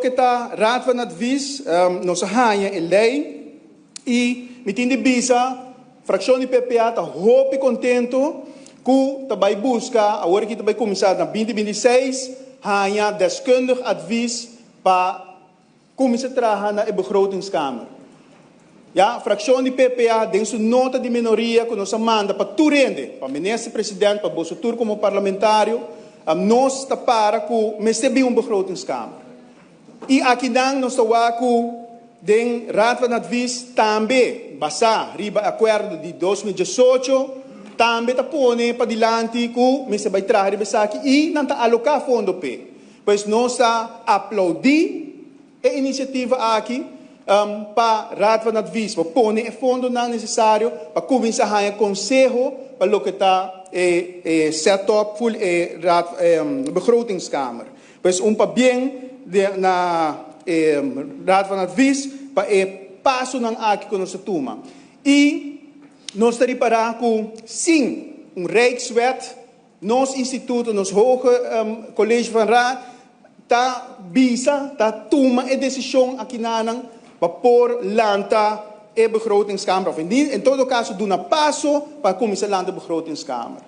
loke ta Raad van Advies, nos a haña e lei i mi tin di bisa frakshon di PPA ta hopi kontentu ku ta bai buska awor aki ta bai kuminsá na 2026 haña deskundig advies pa kuminsá traha na e begrotingskamer. Ya, frakshon di PPA den su nota di minoria ku nos a manda pa tur hende, pa minister president, pa boso tur komo parlamentario, nos ta para ku mester bin un begrotingskamer. I akinan nos ta wak ku den Raad van Advies tambe basá riba akuerdo di 2018 tambe ta pone padilanti ku mester bai traha riba esaki i nan ta aloká fondo p'e. Pues nos ta aploudí e inisiativa aki pa Raad van Advies pa pone e fondonan nesesario pa kuminsá haña konseho pa loke ta e e set up ful e raad begrotingskamer. Pues un pabien na e Raad van Advies pa e pasonan aki ku nos a tuma. I nos ta ripará ku sin un Rijkswet nos instituto, nos Hoge College van Raad ta bisa, ta tuma e desishon akinanan pa por lanta e begrotingskamer, òf en todo kaso duna paso pa kuminsá lanta e begrotingskamer.